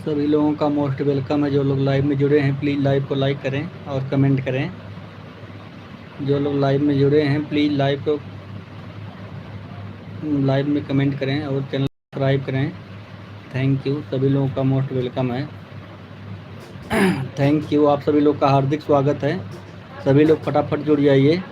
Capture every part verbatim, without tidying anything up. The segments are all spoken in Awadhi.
सभी लोगों का most welcome है। जो लोग live में जुड़े हैं, please live को like करें और comment करें। जो लोग live में जुड़े हैं, please live को, live में comment करें और channel subscribe करें। Thank you, सभी लोगों का most welcome है। Thank you, आप सभी लोग का हार्दिक स्वागत है। सभी लोग फटाफट जुड़ जाइए।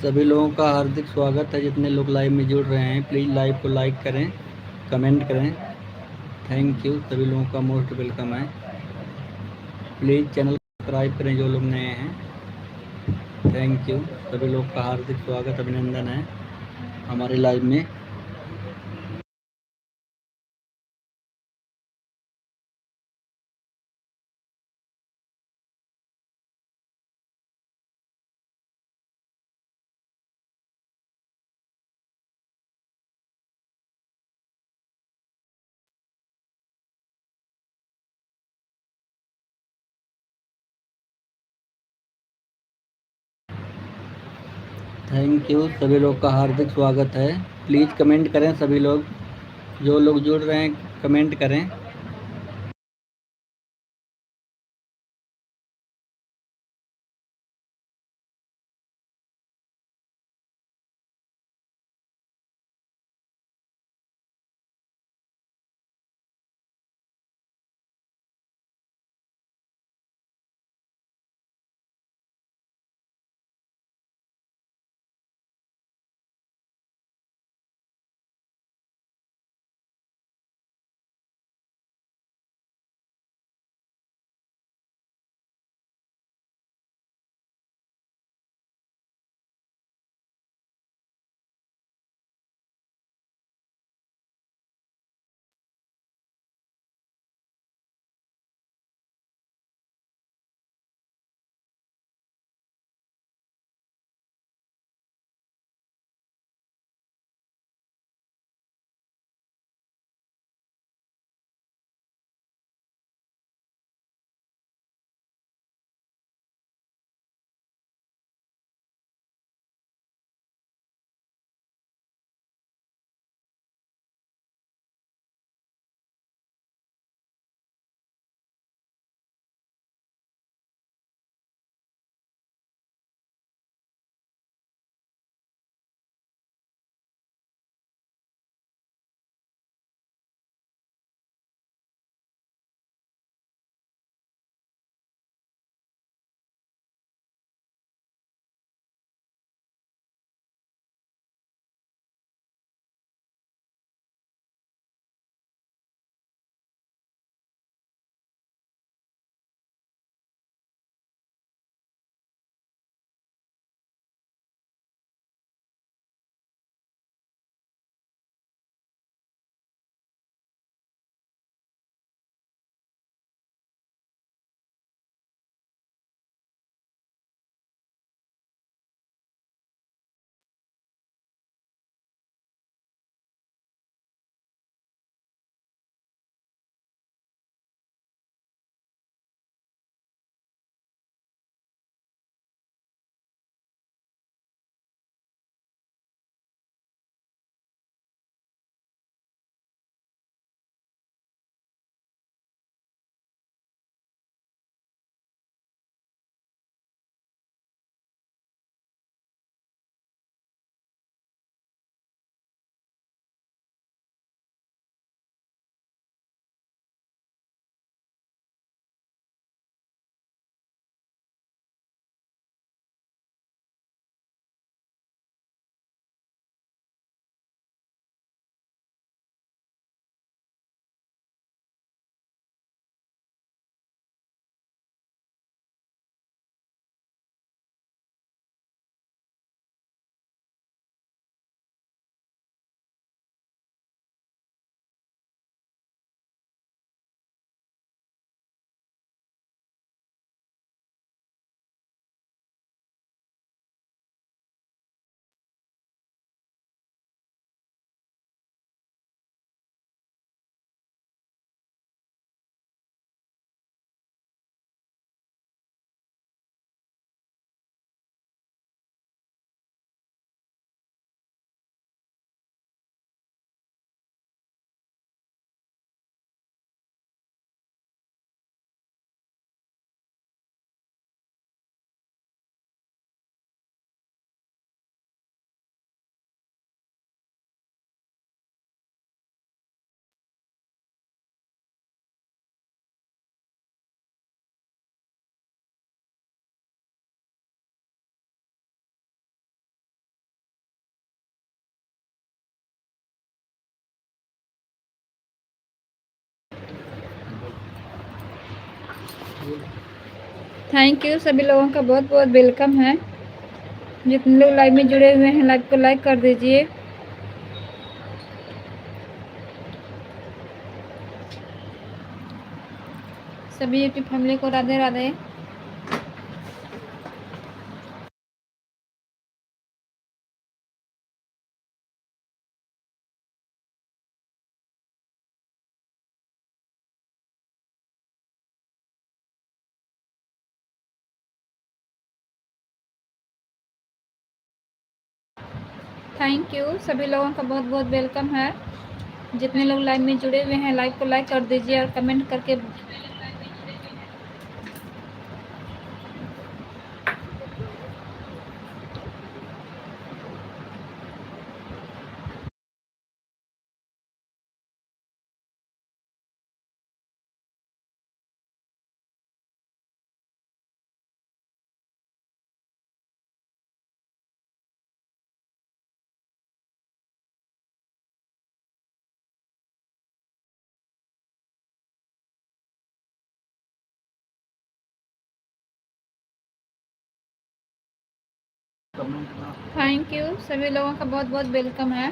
सभी लोगों का हार्दिक स्वागत है। जितने लोग live में जुड़ रहे हैं, please live को like करें, comment करें। Thank you, सभी लोगों का most welcome है। Please channel subscribe करें जो लोग नए हैं। Thank you, सभी लोग का हार्दिक स्वागत, अभिनंदन है हमारे live में। Thank you, सभी लोग का हार्दिक स्वागत है। Please comment करें सभी लोग, जो लोग जुड़ रहे हैं comment करें। थैंक यू, सभी लोगों का बहुत बहुत वेलकम है। जितने लोग लाइव में जुड़े हुए हैं, लाइव को लाइक कर दीजिए। सभी यूट्यूब फैमिली को राधे राधे। थैंक यू, सभी लोगों का बहुत बहुत वेलकम है। जितने लोग लाइव में जुड़े हुए हैं, लाइव को लाइक कर दीजिए और कमेंट करके। थैंक यू, सभी लोगों का बहुत बहुत वेलकम है।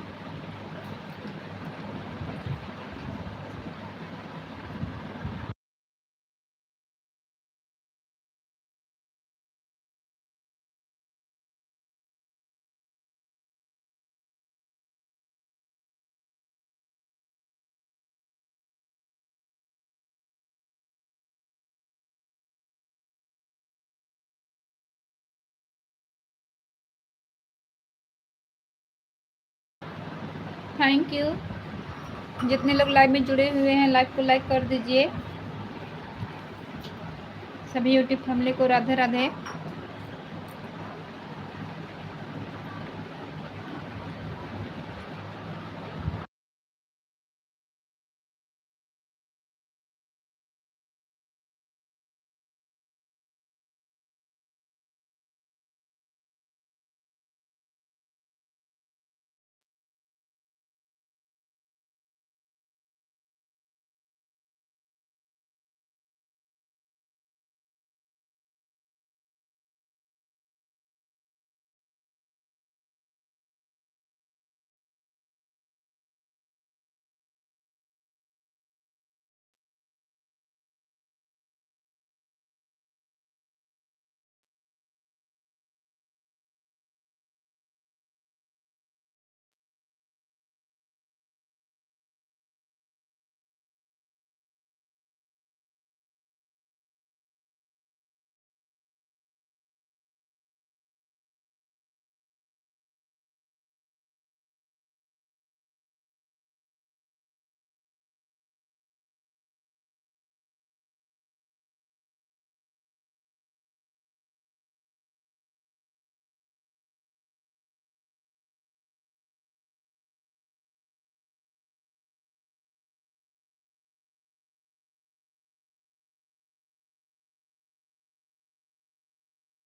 Thank you. जितने लोग लाइव में जुड़े हुए हैं, लाइव को लाइक कर दीजिए। सभी यूट्यूब फैमिली को राधे राधे।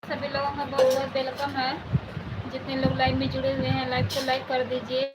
सभी लोगों का बहुत बहुत वेलकम है। जितने लोग लाइव में जुड़े हुए हैं, लाइव को लाइक कर दीजिए।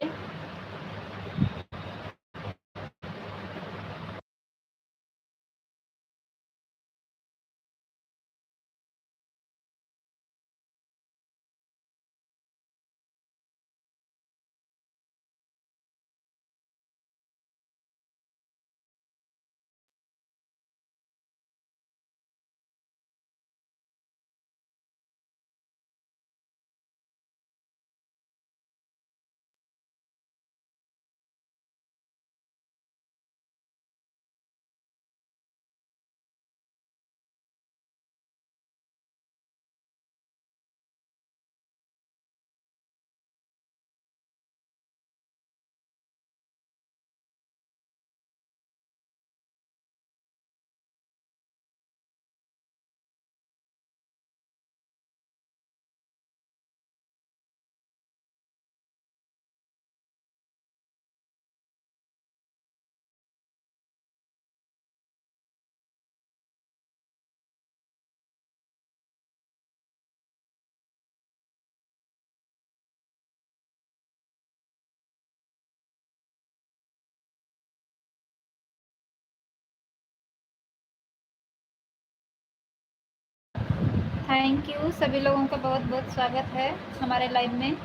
Thank you, सभी लोगों का बहुत बहुत स्वागत है हमारे लाइव में।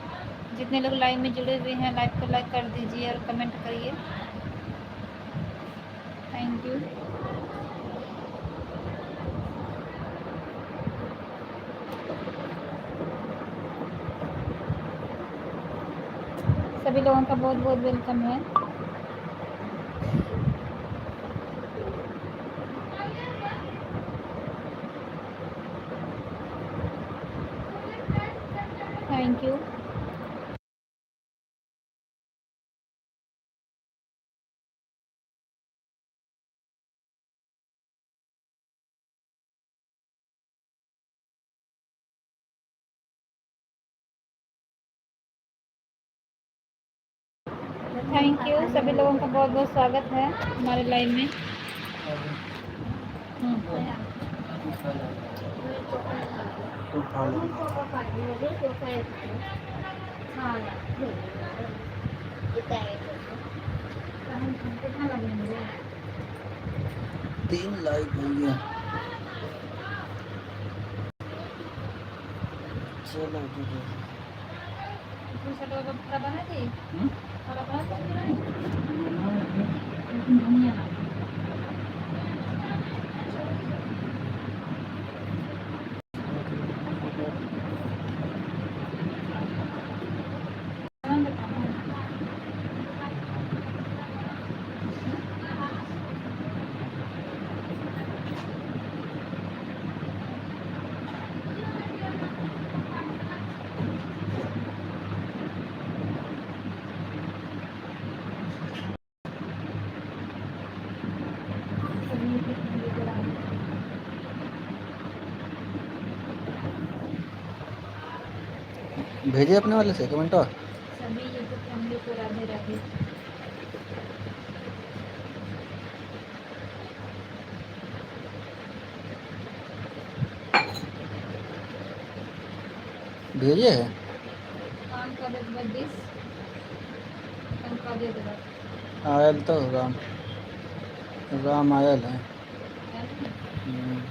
जितने लोग लाइव में जुड़े हुए हैं, लाइव को लाइक कर दीजिए और कमेंट करिए। Thank you। सभी लोगों का बहुत बहुत वेलकम है। Thank you। Thank you, सभी लोगों का बहुत बहुत स्वागत है हमारे लाइव में। हम्म। तीन लाइक हो गया। चलो, ठीक है। दूसरा डब्बा का बना दे। हम्म? बड़ा बड़ा तो नहीं। हम्म। भेजे अपने वाले से कमेंटवा। सभी YouTube फैमिली को राधे राधे। भेजे है। काम का देत बा डिश, काम का देत बा। आयल तो राम, राम आयल है। आयल है? हम्म।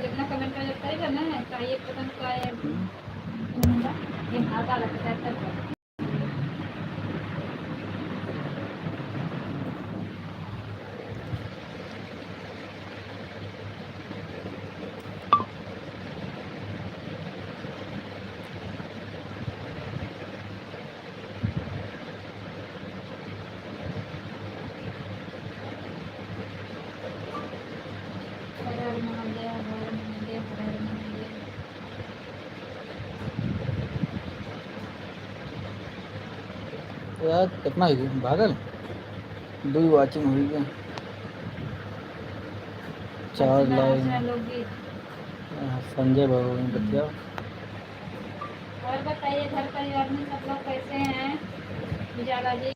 जितना कमेंट में जब करेगा ना, चाहिए पसंद का है। हम्म। ये भागा लगता है तब। हर हर महादेव, हर हर महादेव, हर हर महादेव। यार, कितना हुई गया? भागल? दुई watching हुई गया। चार कितना लाइक। अच्छा लोग भी। हाँ, संजय बाबू ने हम्म। बताया। और बताइए, घर परिवार में सब लोग कैसे हैं? उजाला जी।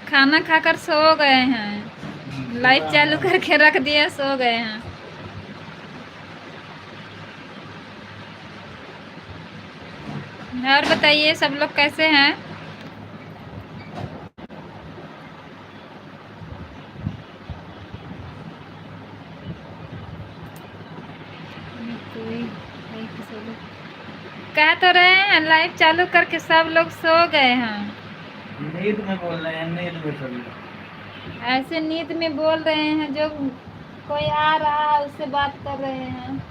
खाना खाकर सो गए हैं, लाइव चालू करके रख दिया, सो गए हैं। और बताइए, सब लोग कैसे हैं? कोई नहीं, किसी को कह तो रहे हैं, लाइव चालू करके सब लोग सो गए हैं। नींद में बोल रहे हैं, नींद में सभी। ऐसे नींद में बोल रहे हैं, जो कोई आ रहा है, उससे बात कर रहे हैं।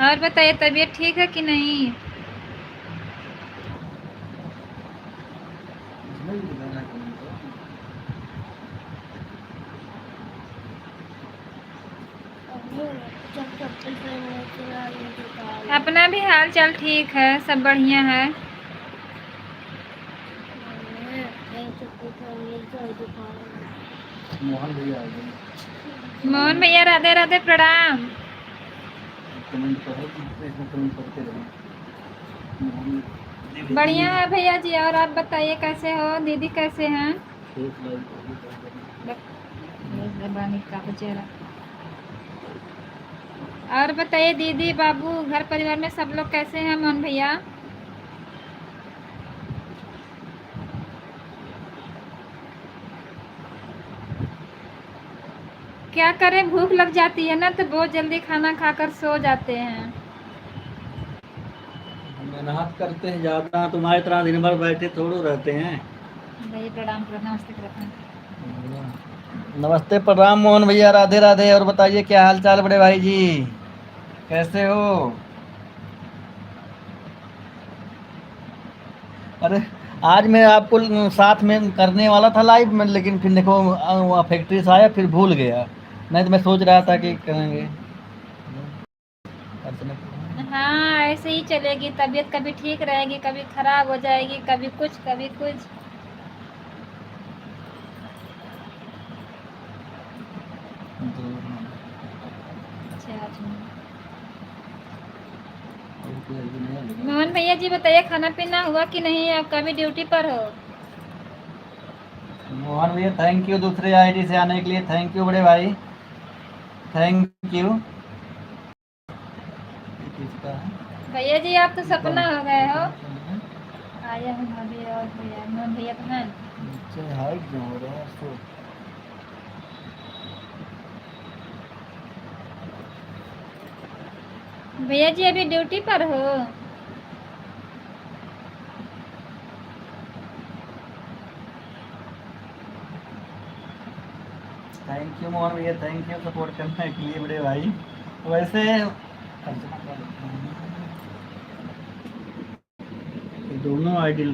और बताइए, तबीयत ठीक है कि नहीं? अपना भी हाल चाल ठीक है, सब बढ़िया है। मोहन भैया आ गए। मोहन भैया, राधे राधे, प्रणाम। कमेंट करो, इसमें कमेंट करते रहो। मोहन बढ़िया है भैया जी, और आप बताइए कैसे हो? दीदी कैसे हैं? और बताइए दीदी, बाबू, घर परिवार में सब लोग कैसे हैं मोहन भैया? क्या करें, भूख लग जाती है ना, तो बहुत जल्दी खाना खाकर सो जाते हैं। मेहनत करते हैं ज़्यादा, तुम्हारी तरह दिन भर बैठे थोड़ो रहते हैं। भैया प्रणाम, प्रणाम, नमस्ते, प्रणाम। नमस्ते, प्रणाम मोहन भैया, राधे राधे। और बताइए, क्या हाल चाल बड़े भाई जी, कैसे हो? अरे, आज मैं आपको ल-, साथ में करने वाला था लाइव में, लेकिन फिर देखो, अ, वहाँ फैक्ट्री से आया, फिर भूल गया, नहीं तो मैं सोच रहा था कि करेंगे। हाँ, ऐसे ही चलेगी, तबीयत कभी ठीक रहेगी, कभी खराब हो जाएगी, कभी कुछ, कभी कुछ। अच्छा, अच्छा। मोहन भैया जी, बताइए, खाना पीना हुआ कि नहीं? आप कभी ड्यूटी पर हो? मोहन भैया, थैंक यू दूसरे आईडी से आने के लिए, थैंक यू बड़े भाई, थैंक यू। भैया जी, आप तो सपना हो गए हो। आया हूँ भाभी और भैया, मोहन भैया बहन। नीचे हाइट जो हो रहा है, सो। भैया जी, अभी ड्यूटी पर हो? थैंक यू मोहन भैया, थैंक यू सपोर्ट करने के लिए बड़े भाई। वैसे दोनों आईडी,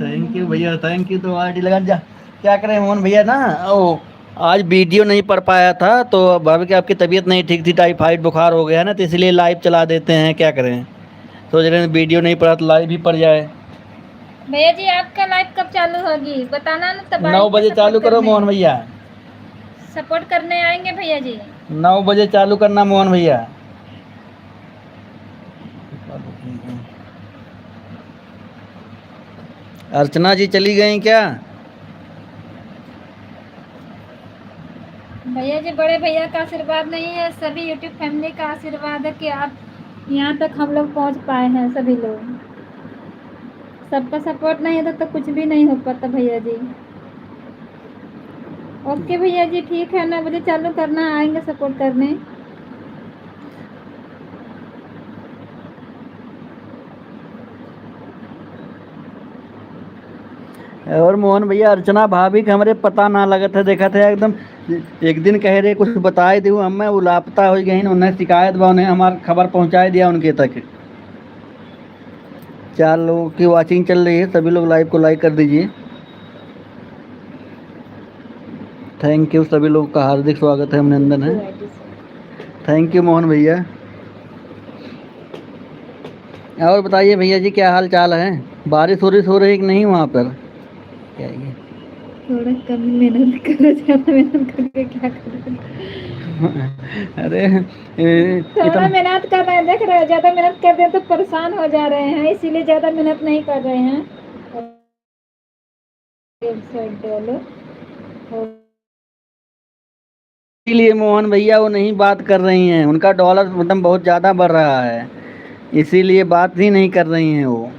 थैंक यू भैया, थैंक यू। तो आईडी लगा जा, क्या करें मोहन भैया ना, ओ, आज वीडियो नहीं पढ़ पाया था, तो भाभी कि आपकी तबीयत नहीं ठीक थी, टाइफाइड बुखार हो गया है ना, तो इसलिए लाइव चला देते हैं, क्या करें, सोच रहे हैं वीडियो नहीं पढ़ा तो लाइव ही पड़ जाए। भैया जी, आपका लाइव कब चालू होगी, बताना ना, तब नौ बजे चालू करो मोहन भैया। सपोर्ट करने आएंगे भैया जी। नौ बजे चालू करना मोहन भैया। अर्चना जी चली गई क्या? भैया जी, बड़े भैया का आशीर्वाद नहीं है, सभी यूट्यूब फैमिली का आशीर्वाद है कि आप यहाँ तक हम लोग पहुँच पाए हैं सभी लोग। सबका सपोर्ट नहीं होता तो कुछ भी नहीं हो पाता भैया जी। ओके भैया जी, ठीक है, नौ बजे चालू करना, आएंगे सपोर्ट करने। और मोहन भैया, अर्चना भाभी के हमरे पता ना लगत है, देखत है एकदम। एक दिन कहे रहे कुछ बताए देहु हमें, वो लापता हो गई, उन्हें शिकायत बा, उन्हें हमार खबर पहुँचाए दिया उनके तक। चार लोगों की वॉचिंग चल रही है, सभी लोग लाइव को लाइक कर दीजिए। थैंक यू, सभी लोगों का हार्दिक स्वागत है, अभिनंदन है। थैंक यू मोहन भैया। और बताइए भैया जी, क्या हाल चाल है, बारिश वारिश हो रही कि नहीं वहाँ पर? क्या ये? थोड़ा कम मेहनत करो, ज़्यादा मेहनत करके क्या करोगे? अरे, ए, थोड़ा इतना मेहनत कर रहे हैं, देख रहे हो, ज़्यादा मेहनत कर दें तो परेशान हो जा रहे हैं, इसीलिए ज़्यादा मेहनत नहीं कर रहे हैं। इसीलिए मोहन भैया वो नहीं बात कर रही हैं, उनका डॉलर मतलब बहुत ज़्यादा बढ़ रहा है, इसीलिए बात ही नहीं कर रही हैं वो।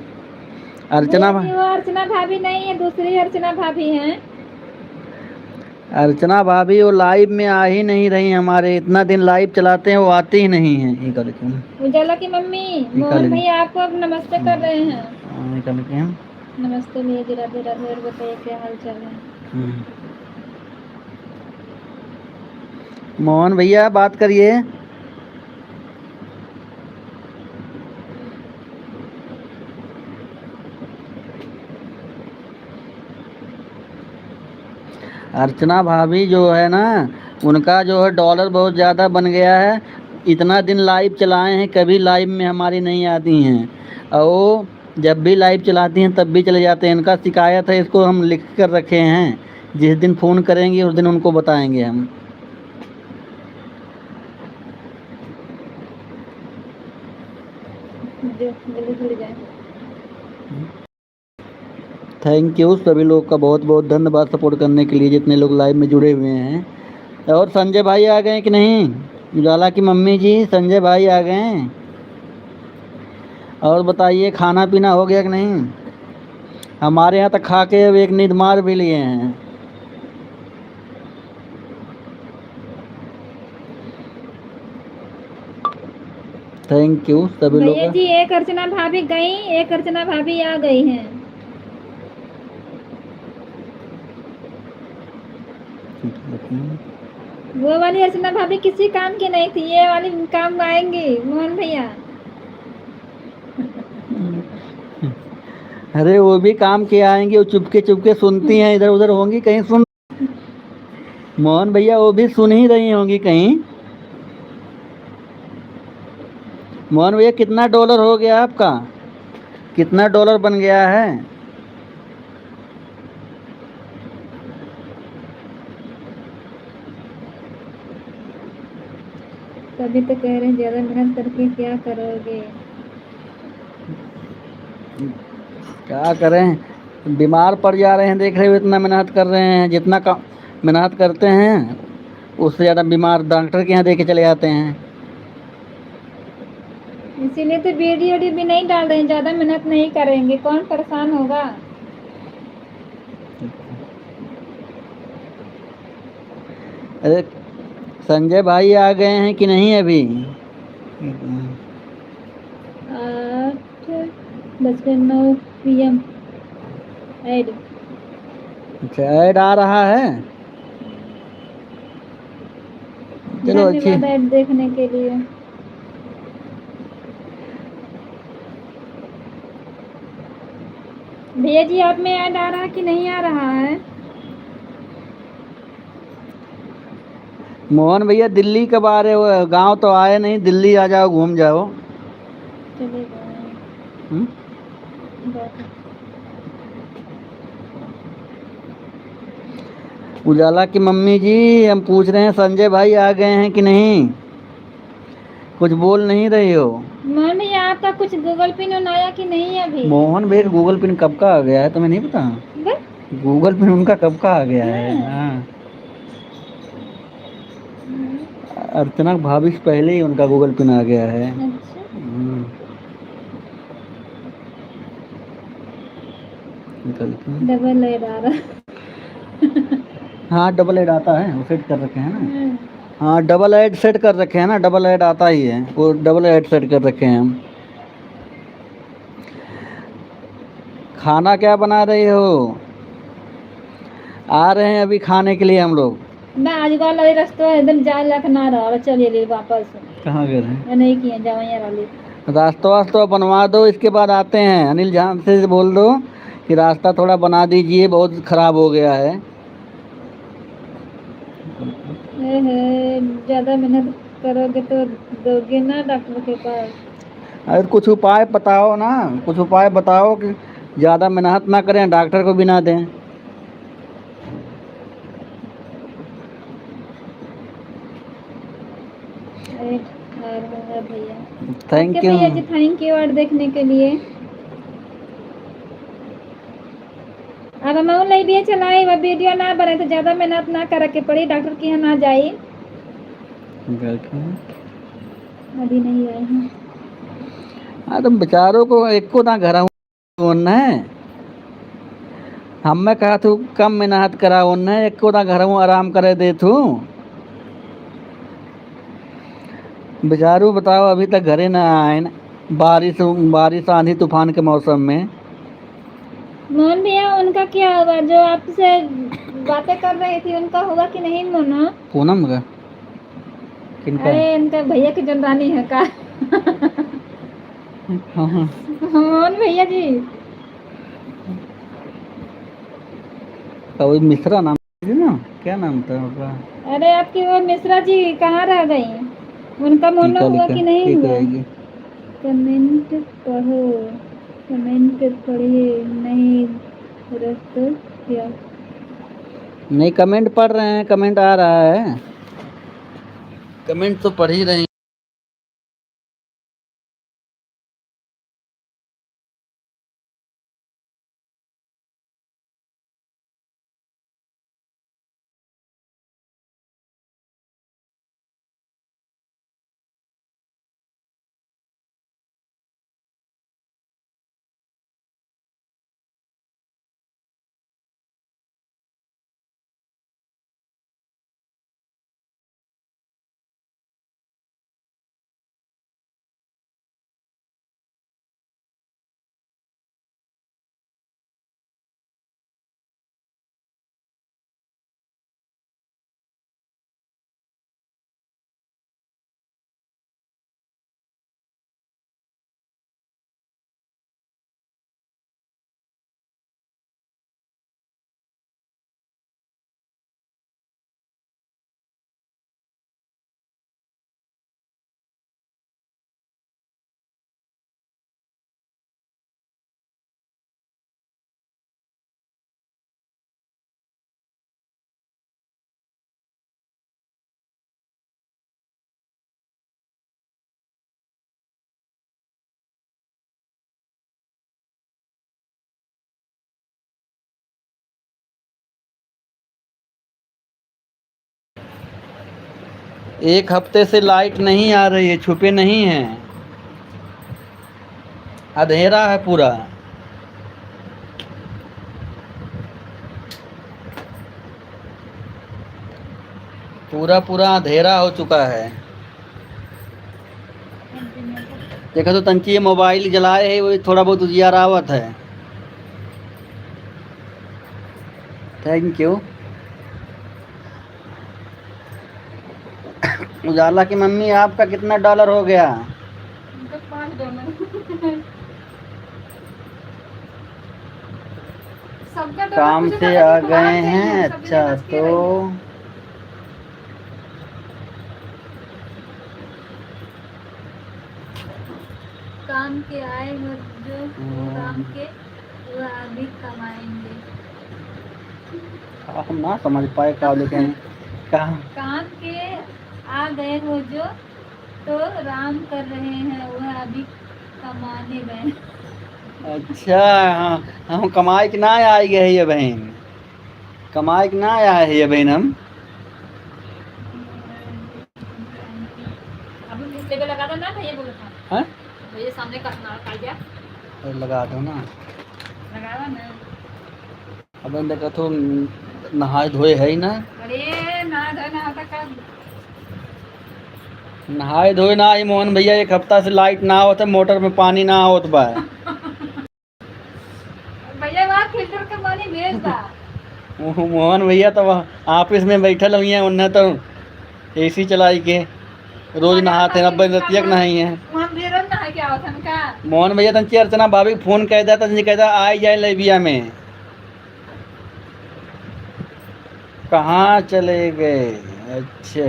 अर्चना नहीं, भा- वो अर्चना भाभी नहीं है, दूसरी अर्चना भाभी हैं। अर्चना भाभी वो लाइव में आ ही नहीं रही हमारे, इतना दिन लाइव चलाते हैं, वो आती ही नहीं है। ये कर लेते हैं। उजाला की मम्मी, ये कर मोहन लेते हैं। भैया आपको अब नमस्ते कर रहे हैं। हाँ, ये कर लेते हैं। नमस्ते भैया जी, राधे राधे। और बताइए, क्या हाल चाल है? हम्म। मोहन भैया, बात करिए। अर्चना भाभी जो है ना, उनका जो है डॉलर बहुत ज़्यादा बन गया है। इतना दिन लाइव चलाए हैं, कभी लाइव में हमारी नहीं आती हैं, और वो जब भी लाइव चलाती हैं तब भी चले जाते हैं। इनका शिकायत है, इसको हम लिख कर रखे हैं, जिस दिन फ़ोन करेंगे उस दिन उनको बताएंगे हम। जो जल्दी जल्दी जाए। Thank you सभी लोग का, बहुत बहुत धन्यवाद support करने के लिए, जितने लोग live में जुड़े हुए हैं। और संजय भाई आ गए कि नहीं? उजाला की मम्मी जी, संजय भाई आ गए हैं? और बताइए, खाना पीना हो गया कि नहीं? हमारे यहाँ तो खा के अब एक नींद मार भी लिए हैं। Thank you सभी लोग भैया का। जी, एक अर्चना भाभी गई, एक अर्चना भाभी आ गई हैं। वो वाली अर्चना भाभी किसी काम की नहीं थी, ये वाली काम आएंगी मोहन भैया। अरे, वो भी काम के आएंगी, वो चुपके चुपके सुनती हैं, इधर उधर होंगी, कहीं सुन। मोहन भैया, वो भी सुन ही रही होंगी कहीं। मोहन भैया, कितना डॉलर हो गया आपका? कितना डॉलर बन गया है? तभी तो कह रहे हैं, ज्यादा मेहनत करके क्या करोगे? क्या करें, बीमार पड़ जा रहे हैं, देख रहे हो, इतना मेहनत कर रहे हैं, जितना का मेहनत करते हैं, उससे ज्यादा बीमार डॉक्टर के यहाँ देके चले जाते हैं। इसीलिए तो वीडियो वीडियो भी नहीं डाल रहे हैं, ज्यादा मेहनत नहीं करेंगे, कौन परेशान होगा? अरे, संजय भाई आ गए हैं कि नहीं अभी? आठ बजकर नौ पी एम। ऐड। अच्छा, ऐड आ रहा है? चलो, अच्छी। धन्यवाद ऐड देखने के लिए। भैया जी, आप में ऐड आ रहा कि नहीं आ रहा है? मोहन भैया, दिल्ली कब आ रहे हो? गाँव तो आए नहीं, दिल्ली आ जाओ, घूम जाओ। चले गए। हम्म? बात। उजाला की मम्मी जी, हम पूछ रहे हैं, संजय भाई आ गए हैं कि नहीं? कुछ बोल नहीं रही हो। मोहन भैया, आपका कुछ Google Pin आया कि नहीं अभी? मोहन भैया का Google Pin कब का आ गया है, तुम्हें नहीं पता? बस? Google Pin उनका कब का आ गया है? हाँ। हाँ। अर्चना भाभी से पहले ही उनका Google Pin आ गया है। अच्छा। हम्म। निकल के। डबल ऐड आ रहा। हाँ, डबल ऐड आता है, वो सेट कर रखे हैं ना। हम्म। हाँ, डबल ऐड सेट कर रखे हैं ना, डबल ऐड आता ही है, वो डबल ऐड सेट कर रखे हैं हम। खाना क्या बना रही हो? आ रहे हैं अभी खाने के लिए हम लोग। ना, आज वाला ये रास्ता एकदम जाए लायक ना रहा, चलिए ले वापस। कहाँ गए रहे? मैं नहीं किए, जाओ यहाँ वाले। रास्ता वास्ता बनवा दो, इसके बाद आते हैं। अनिल झांसे से बोल दो कि रास्ता थोड़ा बना दीजिए, बहुत खराब हो गया है। ए हे, ज्यादा मेहनत करोगे तो दोगे ना डॉक्टर के पास। अरे, कुछ उपाय बताओ ना, कुछ उपाय बताओ कि ज्यादा मेहनत ना करें, डॉक्टर को भी ना दें। अरे, और होगा भैया। Thank you। OK भैया जी, thank you और देखने के लिए। अब हम online भी चलाए, अब वीडियो ना बने तो ज्यादा मेहनत ना करे के पड़ी, डॉक्टर के यहाँ ना जाई। Welcome। अभी नहीं आए हैं। हाँ, तुम बेचारों को एको ना घर ओन्ने। हमें कहा तू कम मेहनत करा ओन्ने, एको ना घर में आराम करे दे तू। बेचारू बताओ, अभी तक घरे ना आए न। बारिश, बारिश आंधी तूफान के मौसम में। मोहन भैया, उनका क्या हुआ? जो आपसे बातें कर रही थी, उनका हुआ कि नहीं मोना? पूनम का? किनका? अरे, इनका भैया के जनरानी है का? हाँ, हाँ। मोहन भैया जी। का वही मिश्रा नाम है ना? क्या नाम था उनका? अरे, आपकी वो मिश्रा जी कहाँ रह गई? उनका मोना हुआ कि नहीं हुआ? Comment पढ़ो, comment पढ़िए, नहीं रह तो क्या? नहीं, comment पढ़ रहे हैं, comment आ रहा है, comment तो पढ़ ही रहे हैं। एक हफ्ते से लाइट नहीं आ रही है, छुपे नहीं हैं, अंधेरा है पूरा, पूरा पूरा अंधेरा हो चुका है। देखा तो तंची ये मोबाइल जलाए है, वो थोड़ा बहुत उजियार आवत है। Thank you. उजाला की मम्मी, आपका कितना डॉलर हो गया? उनका पाँच डॉलर। सबका डॉलर काम मुझे से पता आ नहीं, बाहर गए गई हैं, हैं। सब अच्छा, जने बच के तो रही। काम के आए हो जो, हम्म। काम के, वो अभी कमाएंगे। का हम ना समझ पाए का लिखे हैं। कहाँ? काम के आ गए हो जो, तो राम कर रहे हैं, वह अभी कमाने गए। अच्छा, हाँ, हम कमाई के ना आई गए ये बहन, कमाई के ना आए हैं ये बहन हम। अभी मुंह पे लगा दो ना, भैया बोला था। हाँ? भैया सामने का, ना, का क्या? अरे लगा दो ना। लगा दो ना। अब अंदर का तो नहाए धोए है ही ना। अरे, नहाए धोए, नहाए तक का? नहाए धोए ना, ये मोहन भैया एक हफ्ता से लाइट ना आवत है, मोटर में पानी ना आवत बा। भैया, वहाँ फिल्टर का पानी भेज दा। मो-, मोहन भैया तो वहाँ ऑफिस में बैठल हुई हैं, उन्हें तो एसी चलाई के रोज नहाते हैं, अब रतिया के नहाई हैं। मोहन भैया रोज नहा के आवत हन का? मोहन भैया तंची अर्चना भाभी के फोन कह देता, तंची कहता, "आई जाए लेबिया में।" कहाँ चले गए? अच्छा।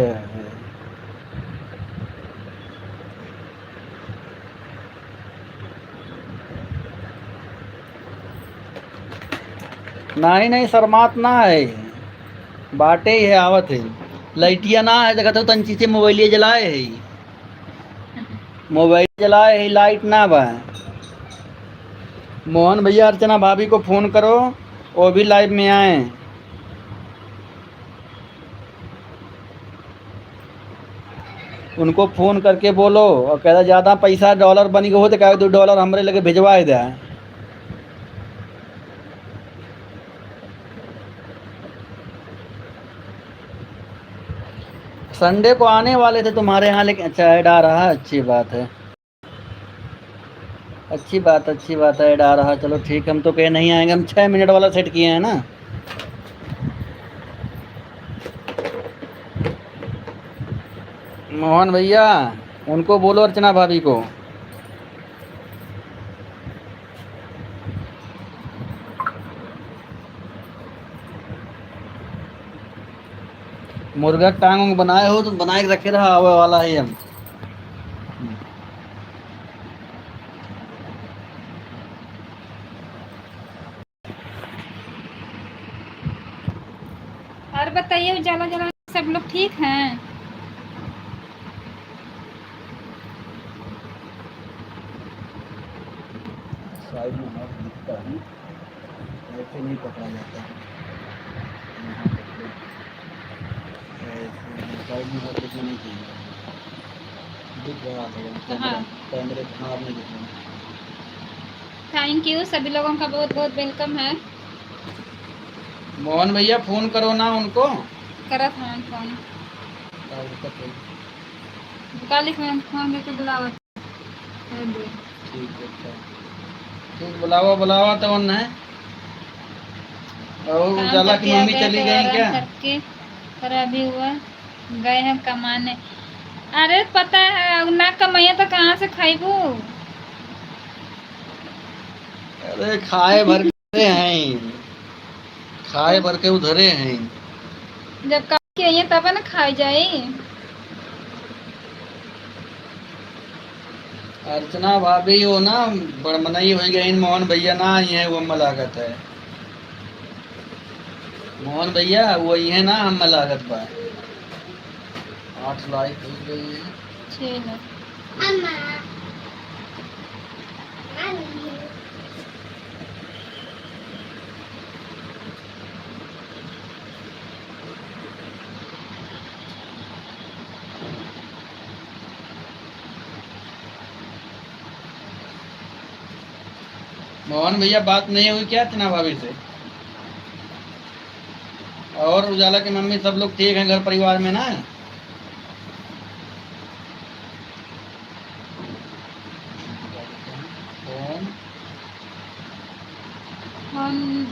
नहीं, नहीं, शर्मात ना है, बाटे ही है, आवत है। लाइटिया ना है, देखत हो, तंची से मोबाइलिया जलाए है, मोबाइल जलाए है, लाइट ना बा। मोहन भैया, अर्चना भाभी को फोन करो, वो भी लाइव में आए। उनको फोन करके बोलो और कहता, ज्यादा पैसा डॉलर बनी गो हो तो कहे, दो डॉलर हमरे लगे भिजवाए दे। संडे को आने वाले थे तुम्हारे यहाँ, लेकिन अच्छा, ऐड आ रहा है, अच्छी बात है। अच्छी बात, अच्छी बात है, ऐड आ रहा। चलो ठीक, हम तो कहे नहीं आएंगे, हम छः मिनट वाला सेट किए हैं ना। मोहन भैया, उनको बोलो, अर्चना भाभी को। मुर्गा टांग उंग बनाए हो तो बनाए के रखे रहा, आवे वाला है हम। और बताइए, उजाला उजाला सब लोग ठीक हैं? साइड में हाथ दिखता है। ऐसे नहीं पकड़ा जाता है। यहाँ पकड़ो। ऐसे मोबाइल में हाथ दिखना नहीं चाहिए। दिख रहा है, हाँ। कैमरे, कैमरे पे, हाँ, आपने दिख रहा है। Thank you, सभी लोगों का बहुत बहुत welcome है। मोहन भैया, फोन करो ना उनको। करत हन फोन। का दिक्कत है? का लिख रहे हैं, फोन करके बुलावत। ठीक है, अच्छा। ठीक, बुलावा, बुलावा तो उन्हें। और काम उजाला की करके आ मम्मी गए चली तो गई आराम क्या? करके, पर अभी हुआ गए हैं कमाने। अरे पता है, अब ना कमाइए तो कहाँ से खाइबू? अरे खाए भर के हैं, खाए भर के उधरे हैं। जब काम किए तब न खाए जाई। अर्चना भाभी वो ना बड़मनई होइ गई, मोहन भैया ना आई हैं, वो अम्मा लागत है। मोहन भैया वो आई हैं ना, अम्मा लागत बा। आठ लाइक हो गई है। छः लाइक। अम्मा। मोहन भैया, बात नहीं हुई क्या अर्चना भाभी से? और उजाला की मम्मी, सब लोग ठीक हैं घर परिवार में ना? कौन? हम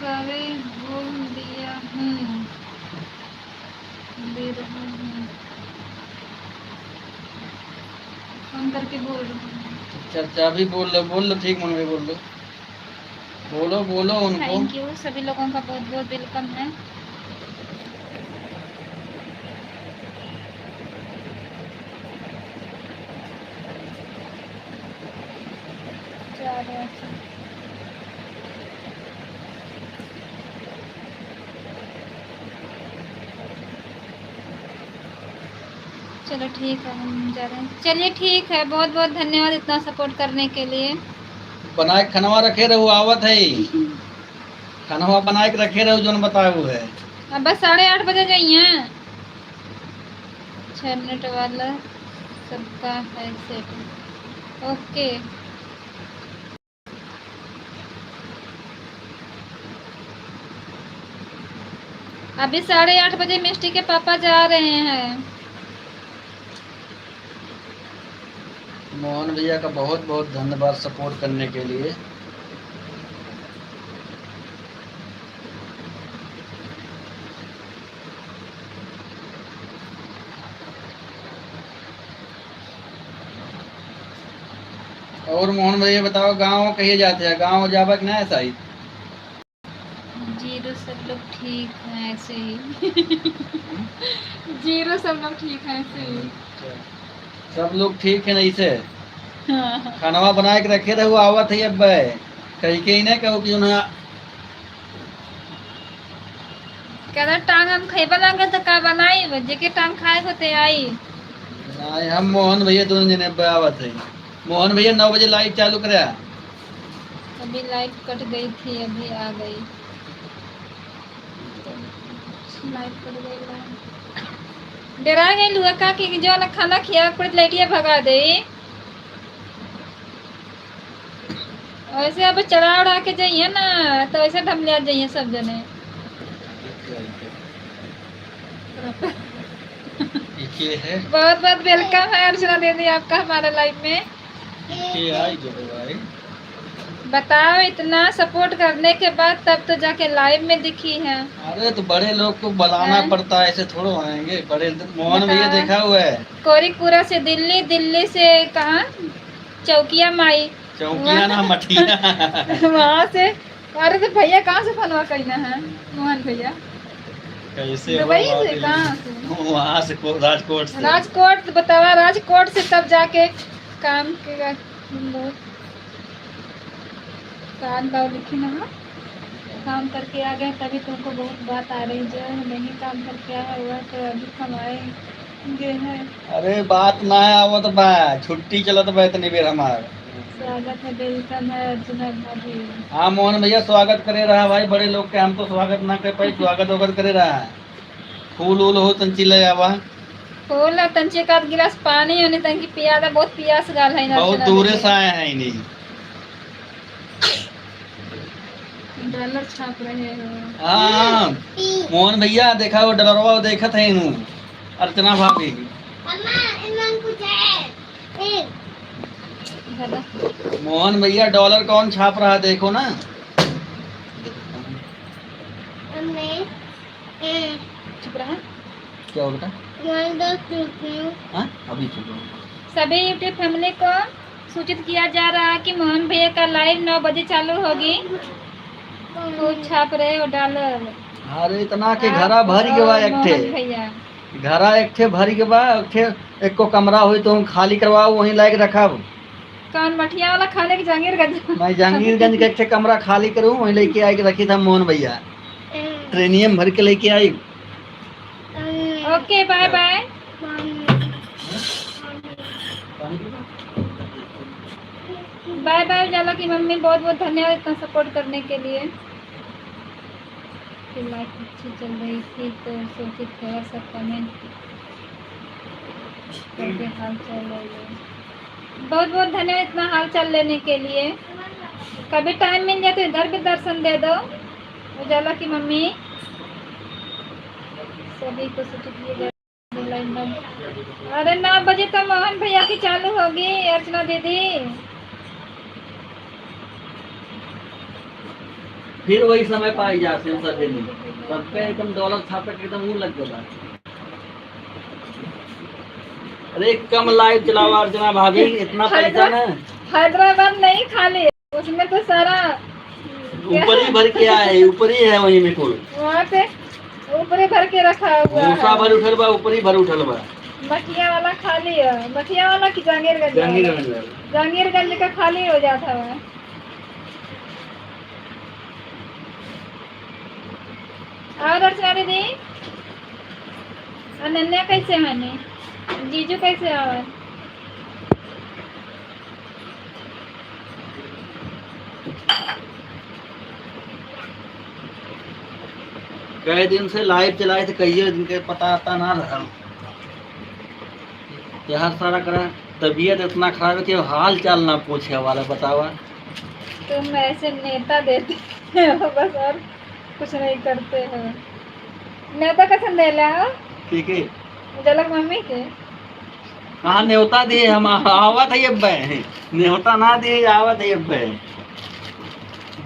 करे बोल दिया हूँ, दे रहा हूँ, फोन करके बोल रहा हूँ। अच्छा, अच्छा, अभी बोल लो, बोल लो, ठीक मन में बोल लो। बोलो, बोलो उनको। Thank you, सभी लोगों का बहुत बहुत welcome है। जा रहे हैं। चलो ठीक है, हम जा रहे हैं। चलिए ठीक है, बहुत बहुत धन्यवाद इतना support करने के लिए। बनाए के खनवा रखे रहू, आवत है। खनवा बनाए के रखे रहू, जोन बताऊ है। अब बस साढ़े आठ बजे जाइए। छः मिनट वाला सबका है set। OK। अभी साढ़े आठ बजे मिष्टी के पापा जा रहे हैं। मोहन भैया का बहुत बहुत धन्यवाद support करने के लिए। और मोहन भैया बताओ, गाँव कहिए जाते हैं, गाँव जाबा कि ना साई? जीरो, सब लोग ठीक हैं ऐसे ही। जीरो, सब लोग ठीक हैं ऐसे ही। अच्छा। सब लोग ठीक हैं ऐसे? हाँ। खानवा बनाए के रखे रहू, आवत है अब। कहीं के ही नहीं कहू कि उन्हें कहता, "टांग हम खइबा लागे त का बनाई? जेके टांग खाए होते आई।" नहीं, हम मोहन भैया दोनों जने अब आवत है। मोहन भैया, नौ बजे live चालू करे। अभी live कट गई थी, अभी आ गई। Live कट गई, live। डेरा गई लुआ का कि जो ना खाना खिया के पड़त लइटिया भगा दे। वैसे अब चढ़ा उढ़ा के जाइए ना, तो वैसे ढमलिया जाइए सब जने। ये है। बहुत बहुत welcome है अर्चना दीदी आपका हमारे live में। ये आई जो है भाई। बताओ, इतना support करने के बाद तब तो जाके live में दिखी है। अरे, तो बड़े लोग को बुलाना हैं? पड़ता है, ऐसे थोड़ो आएंगे बड़े। मोहन भैया बताओ। देखा हुआ है। कोरिकपुरा से दिल्ली, दिल्ली से कहाँ? चौकिया माई। चौकिया ना, मठिया। वहाँ से। अरे तो भैया कहाँ से फोनवा कइना है? मोहन भैया। कैसे हो दुबई से? अभी? कहाँ से? वहाँ से को-, राजकोट से। राजकोट से, बतावा, राजकोट से तब जाके काम के बहुत काम का लिखी ना, काम करके आ गए तभी तुमको बहुत बात आ रही, जो नहीं काम करके आया हुआ तो अभी कमाएंगे हैं। अरे बात ना आवत बा, छुट्टी चलत बा इतनी बेर हमार। स्वागत है, welcome है अर्चना भाभी। हाँ मोहन भैया, स्वागत करे रहा भाई, बड़े लोग के हम तो स्वागत ना कर पाई, स्वागत वगैरह करे रहा। फूल उल हो तंची ले आवा। फूल आ तंची एक आध गिलास पानी होने तंकी पिया दा, बहुत पियास गाल है ना बहुत अर्चना दूरे दीदी। से आए हैं इन्हीं। Dollar छाप रहे हो। हाँ, मोहन भैया देखा वो डॉलरवा देखत है इन्हू। अर्चना भाभी। अम्मा, इमन कुछ है। ए। दादा। मोहन भैया dollar कौन छाप रहा है देखो ना। अम्मे, ए। चुप रहा। क्या हो बेटा? मैं तो चुप हूँ। हाँ? अभी चुप हूँ। सभी YouTube family को सूचित किया जा रहा है कि मोहन भैया का live नौ बजे चालू होगी। खूब छाप रहे हो dollar। अरे इतना के आप घरा भर के बा और एक ठे। मोहन भैया। घरा एक ठे भर के बा, एक ठे एको कमरा होई तो हम खाली करवाओ, वहीं लायक रखब। कौन मठिया वाला खाने की जहांगीरगंज? मैं जहांगीरगंज के एक ठे कमरा खाली करूँ, वहीं लेके आए के रखी था मोहन भैया। ट्रेनियम भर के लेके आई। OK, bye bye। Bye bye उजाला की मम्मी, बहुत बहुत धन्यवाद इतना support करने के लिए। कि live अच्छी चल रही थी तो सोची थोड़ा सा comment करके हाल चाल ले लें। बहुत बहुत धन्यवाद इतना हाल चाल लेने के लिए। कभी टाइम मिल जाए तो इधर भी दर्शन दे दो। उजाला की मम्मी सभी को सूचित किए जाए। अरे, नौ बजे तो मोहन भैया की चालू होगी, अर्चना दीदी। फिर वही समय पाई जाते हैं सभी में। सबके एकदम डॉलर छापे के एकदम मुंह लग गया। अरे, कम लाइव चलावा अर्चना भाभी, इतना पैसा ना। हैदराबाद नहीं खाली, उसमें तो सारा ऊपर ही भर के आए, ऊपर ही है वहीं में कुल। वहाँ पे ऊपर ही भर के रखा हुआ भूसा है। भर उठल बा, ऊपर ही भर उठल बा। मठिया वाला खाली है, मठिया वाला की जहांगीरगंज वाला? जहांगीरगंज वाला। जहांगीरगंज का खाली हो जाता है। और अर्चना दीदी, अनन्या कैसे हनी? जीजू कैसे हवन? कई दिन से लाइव चलाए थे, कहिए दिन के पता आता ना रहा। यार सारा करा तबीयत इतना खराब है कि हाल चाल ना पूछे वाला, बतावा। तुम ऐसे नेता देते हो बस, और कुछ नहीं करते हो। नेता कैसे दे ले हो? ठीक है। उजाला मम्मी के। हाँ, न्योता दिए हम, आवत है अब्बे। न्योता ना दिए, आवत है अब्बे।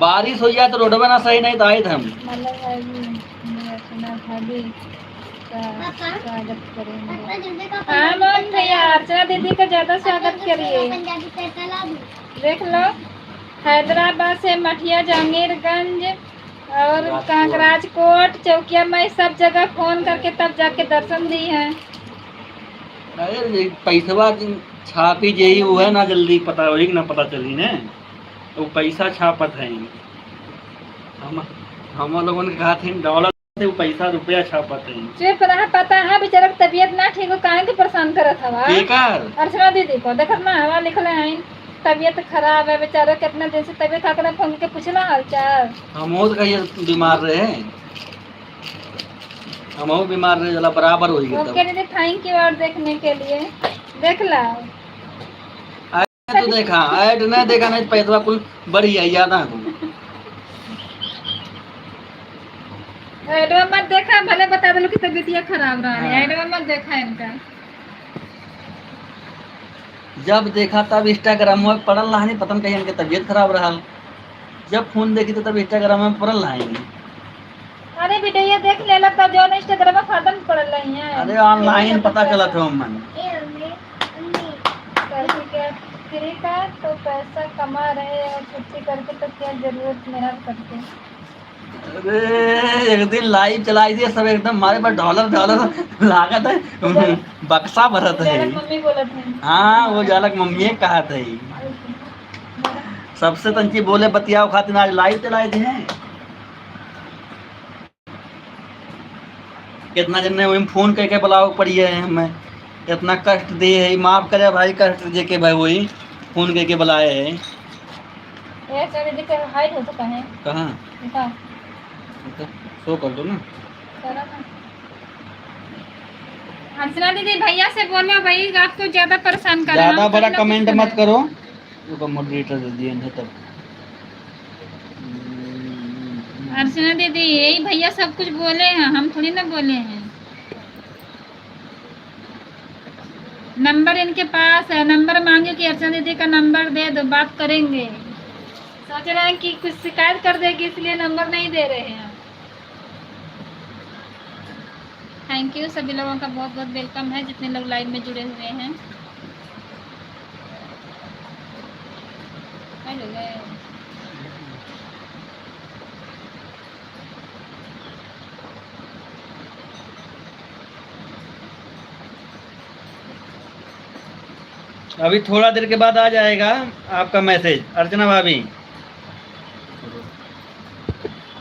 बारिश हो जाए तो रोडवे ना सही नहीं तो आइत हम। मतलब है कि मैं अपना भाभी का पापा, स्वागत करेंगे। पापा, जल्दी पापा, हाँ, जल्दी मौत भैया, अर्चना दीदी का ज्यादा स्वागत करिए। पंजाबी पैसा ला दो। देख लो, हैदराबाद से मठिया, जहांगीरगंज और राजकोट। कहाँ, राजकोट, चौकिया में, सब जगह फोन करके तब जाके दर्शन दी है। अरे, ये पैसवा छापी जेही, वो है ना, जल्दी पता होई कि ना पता चली ने, तो पैसा छापत है। हम, हम लोगन के हाथ में डॉलर से वो पैसा रुपया छापत है। चुप रहा, पता है बेचारा के तबीयत ना ठीक हो, काहे के परेशान करत हवा? केकर? अर्चना दीदी को, देखत ना हवा लिखले हैं, तबीयत खराब है बेचारा, कितना दिन से तबीयत खराब, फोन के पूछना हाल चाल। हम और कहिए बीमार रहे, हम और बीमार रहे, जला बराबर हो गया ओके तब। दीदी, thank you और देखने के लिए। देख ला। तो देखा, ऐड नहीं देखा, नहीं पैसवा कुल बढ़िया याद आ तुम। एडवा मत देखा, भले बता देलो कि तबीयतिया खराब रहा है, हाँ। एडवा मत देखा इनका। जब देखा तब Instagram में पड़ल रहनी, पता न कहीं इनके तबीयत खराब रहल। जब फोन देखी तो तब Instagram में पड़ल रहनी। अरे वीडियो देख लेला तब जौन Instagram में फाटन पड़ल रही है। अरे online पता चलत हो मन। Free का तो पैसा कमा रहे हैं, छुट्टी करके तो क्या जरूरत मेहनत करके। अरे, एक दिन live चलाई दिए, सब एकदम हमारे पर डॉलर, डॉलर लागत है, बक्सा भरत है। उजालक मम्मी बोलत है। हाँ, वो उजालक मम्मी कहत है। सबसे तंची बोले बतियाओ खातिर आज live चलाई दिए हैं। कितना जन ने वही फोन करके बुलाओ पड़ी है हमें, इतना कष्ट दिए है, माफ करे भाई, कष्ट दे के भाई वही फोन करके बुलाए है। ये सारे देख के hide हो चुका है। कहाँ? देखा। तो show कर दो ना। करा ना। अर्चना दीदी, भैया से बोलो भाई, आपको ज्यादा परेशान कर रहे हैं, ज्यादा हम बड़ा तो लोग comment कुछ मत नहीं। करो। वो तो moderator दे दिए हैं तब। अर्चना दीदी, यही भैया सब कुछ बोले हैं, हम थोड़ी ना बोले हैं। नंबर इनके पास है, नंबर मांगे कि अर्चना दीदी का नंबर दे दो, बात करेंगे। सोच रहे हैं कि कुछ शिकायत कर देगी, इसलिए नंबर नहीं दे रहे हैं। Thank you, सभी लोगों का बहुत बहुत welcome है, जितने लोग live में जुड़े हुए हैं। Hello guys। अभी थोड़ा देर के बाद आ जाएगा आपका message, अर्चना भाभी।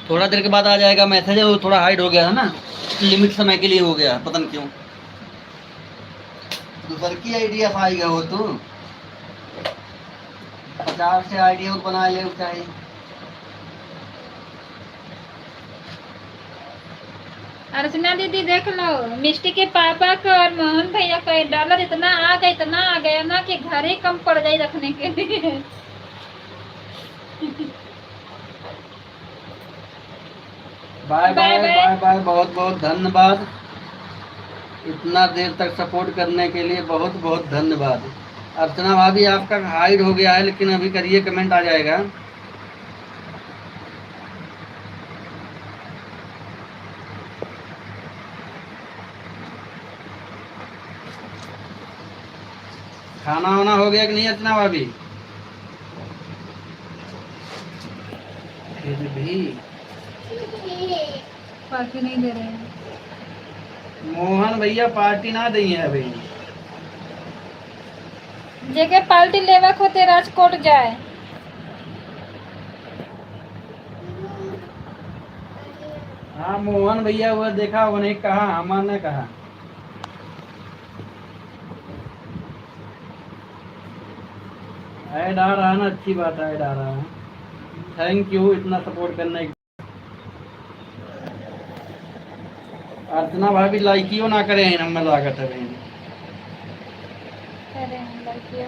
थोड़ा देर के बाद आ जाएगा message, वो थोड़ा hide हो गया है ना, limit समय के लिए हो गया, पता नहीं क्यों। दूसर की idea से आएगा वो तो, पचास से idea और बना ले चाहिए। अर्चना दीदी देख लो, मिष्टी के पापा का और मोहन भैया का डॉलर इतना आ गया, इतना आ गया ना कि घर ही कम पड़ जाए रखने के लिए। Bye bye, bye bye. Bye bye, बहुत बहुत धन्यवाद। इतना देर तक सपोर्ट करने के लिए बहुत बहुत धन्यवाद। अर्चना भाभी, आपका हाइड हो गया है, लेकिन अभी करिए, कमेंट आ जाएगा। खाना वाना हो गया कि नहीं अर्चना भाभी? फिर भी पार्टी नहीं दे रहे हैं। मोहन भैया पार्टी ना देइहैं अभी। जेके पार्टी लेवक होते राजकोट जाए। हाँ, मोहन भैया वो देखा, उन्हें कहा, हमार ने कहा। ऐड आ रहा है ना, अच्छी बात है, ऐड आ रहा है। थैंक यू इतना सपोर्ट करने के। अर्चना भाभी लाइकियो ना करे हैं, हमें लागत है बहन। करे हैं लाइकियो।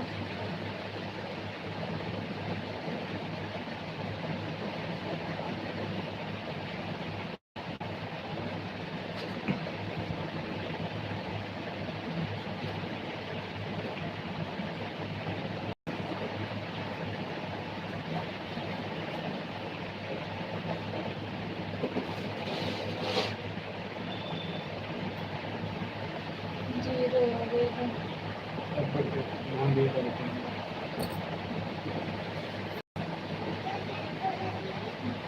जीरो हो गई है।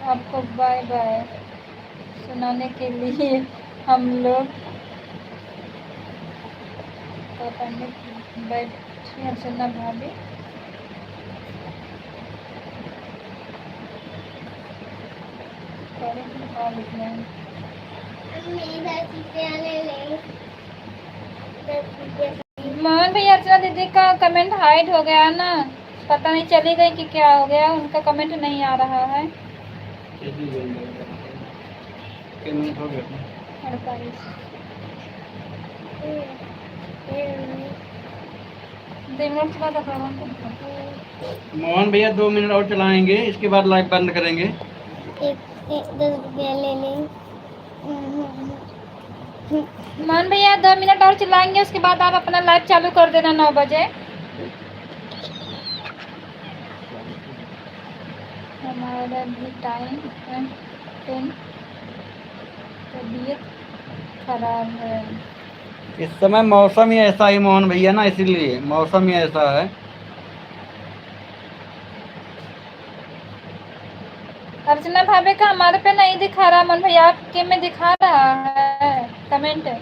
आपको बाय बाय सुनाने के लिए हम लोग पता नहीं बैठी अर्चना भाभी। मोहन भैया, अर्चना दीदी का कमेंट हाइड हो गया ना, पता नहीं चली गई कि क्या हो गया, उनका कमेंट नहीं आ रहा है। चली गई है। पेमेंट हो गया। अड़तालीस। दो मिनट के बाद आप लोगों को मोहन भैया दो मिनट और चलाएंगे, इसके बाद लाइव बंद करेंगे। एक, एक, दस रुपया ले लें। मोहन भैया दो मिनट और चलाएंगे, उसके बाद आप अपना लाइव चालू कर देना नौ बजे। हमारा भी टाइम है, टेन। तबीयत खराब है। इस समय मौसम ही ऐसा है मोहन भैया ना, इसीलिए मौसम ही ऐसा है। अर्चना भाभी का हमारे पे नहीं दिखा रहा मोहन भैया, आपके में दिखा रहा है कमेंट।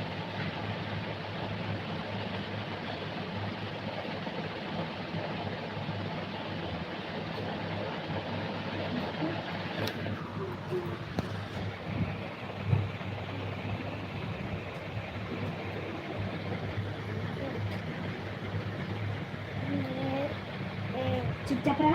चुपचाप रहा।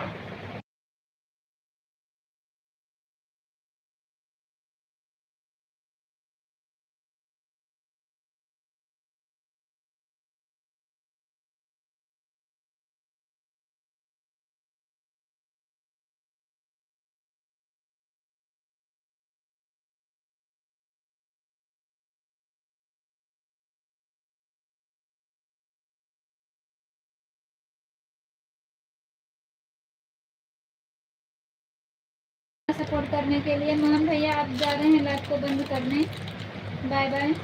सपोर्ट करने के लिए। मोहन भैया, आप जा रहे हैं लाइव को बंद करने। Bye bye.